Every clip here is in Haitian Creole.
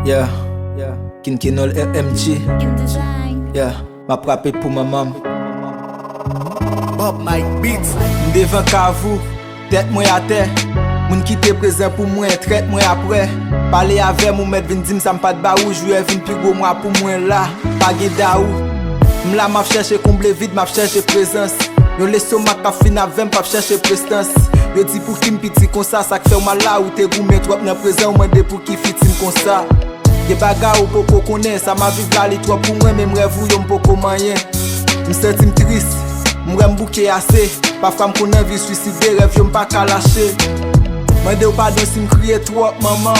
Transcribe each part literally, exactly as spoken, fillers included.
Yeah, yeah. Kinkenol M M G. Yeah, m ap rape pou manman m. Bob Mike Beats. M devan kav ou, tèt mwen atè. Moun ki te prezan pou mwen, trèt mwen aprè. Pale avè m, ou mèt vin di m sa m pa t ba ou. Jwè vin pi gwo mwa pou mwen la. Pa gen dawou. M la, m ap chèche konble vid, m ap chèche prezans. Yon lestomak k ap fin avè m, p ap chèche prestans. Yo di pou ki m piti konsa, sa k fè w mal la, ou te goumen twòp nan prezan, ou mande pou ki fiti m konsa. Gen bagay ou poko konnen, sa m ap viv la li twòp pou mwen, menm rèv ou yo m poko manyen. M santi m tris, m wè m bouke ase. Pafwa m konn anvi swiside, rèv yo m pa ka lache. Mande w padon si m kriye twòp, manman.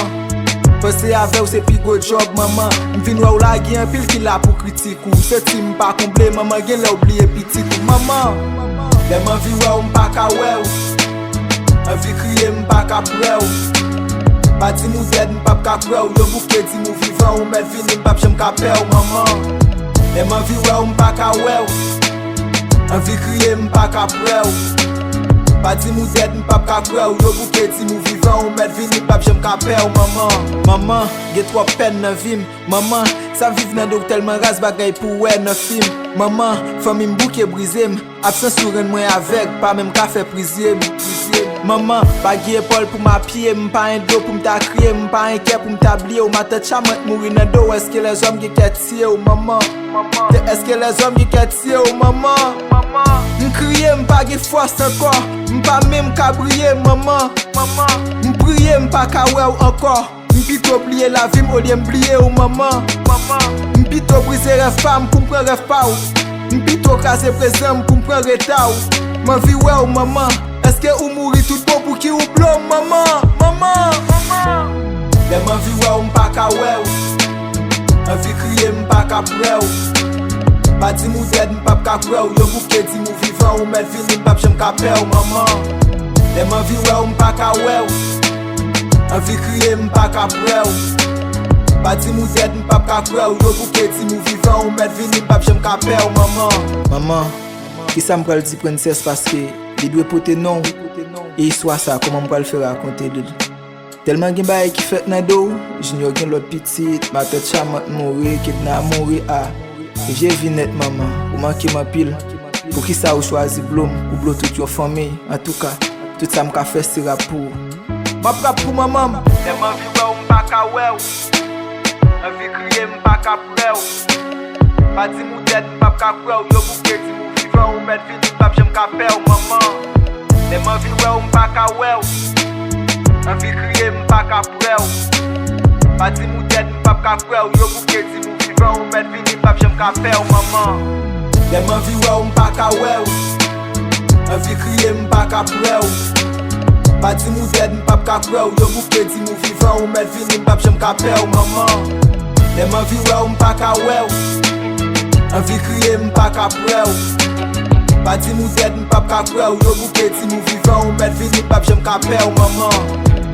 Panse avè w se pi gwo djòb, manman. M vin wè w la, gen anpil ki la pou kritik ou. Santi m pa konble, manman, gen lè w bliye pitit ou, manman. Lè m anvi wè w, m pa ka wè w. Anvi kriye, m pa ka prè w. Pa di m ou dèd, m p ap ka kwè w. Yo bouke di m ou vivan, ou mèt vini, m p ap janm ka pè w, manman. Lè m anvi wè w, m pa ka wè w. Anvi kriye, m pa ka prè w. Pa di m ou dèd, m p ap ka kwè w. Yo bouke di m ou vivan, ou mèt vini, m p ap janm ka pè w, manman. Manman, gen twòp pèn nan vi m. Manman, sa viv nan do w tèlman raz, bagay pou w wè nan fim. Manman, fanmi m bouke brize m. Absans ou rann mwen avèg, pa menm ka fè prizye m. Manman, pa gen epòl pou m apiye m, pa gen do pou m ta kriye, m pa gen kè pou m ta bliye w. Matant Chamant mouri nan do w, èske lèzòm gen kè tiye w, manman? Èske lèzòm gen kè tiye w, manman? M kriye, m pa gen fòs ankò, m pa menm ka briye, manman. M priye, m pa ka wè w ankò. M pito bliye lavi m olye m bliye w, manman. M pito brize rèv pa m pou m pran rèv pa w. M pito kraze prezan m pou m pran reta w. M anvi wè w, manman. Èske ou mouri tout bon, pou ki ou blo m, manman? Manman, manman. Lè m anvi wè w, m pa ka wè w. Anvi kriye, m pa ka prè w. Pa di m ou dèd, m p ap ka kwè w. Yo bouke di m ou vivan, ou mèt vini, m p ap janm ka pè w, manman. Lè m anvi wè w, m pa ka wè w. Anvi kriye, m pa ka prè w. Pa di m ou dèd, m p ap ka kwè w. Yo bouke di m ou vivan, ou mèt vini, m p ap janm ka pè w, manman. Manman, kisa m pral di prensès, paske li dwe pote non w? E istwa sa, kòman m pral fè rakonte li? Tèlman gen bagay ki fèt nan do w, Junior gen lòt pitit, matant Chamant mouri, Kedna mouri, a. Vye vi nèt, manman, ou manke m anpil. Poukisa ou chwazi blo m, ou blo tout yon fanmi? Antouka, tout sa m ka fè se rap pou ou. M ap rap pou manman m. Lè m anvi wè w, m pa ka wè w. Anvi kriye, m pa ka prè w. Pa di m ou dèd, m p ap ka kwè w. Yo bouke di m ou vivan, ou mèt vini, m p ap janm ka pè w, manman. Lè m anvi wè w, m pa ka wè w. Anvi kriye, m pa ka prè w. Pa di m ou dèd, m p ap ka kwè w. Yo bouke di m ou vivan, ou mèt vini, m p ap janm ka pè w, manman. Lè m anvi wè w, m pa ka wè w. Anvi kriye, m pa ka prè w. Pa di m ou dèd, m p ap ka kwè w. Yo bouke di m ou vivan, ou mèt vini, m p ap janm ka pè w, manman. Lè m anvi wè w, m pa ka wè w. Anvi kriye, m pa ka prè w. Pa di m ou dèd, m p ap ka kwè w. Yo bouke di m ou vivan, ou mèt vini, m p ap janm ka pè w, manman.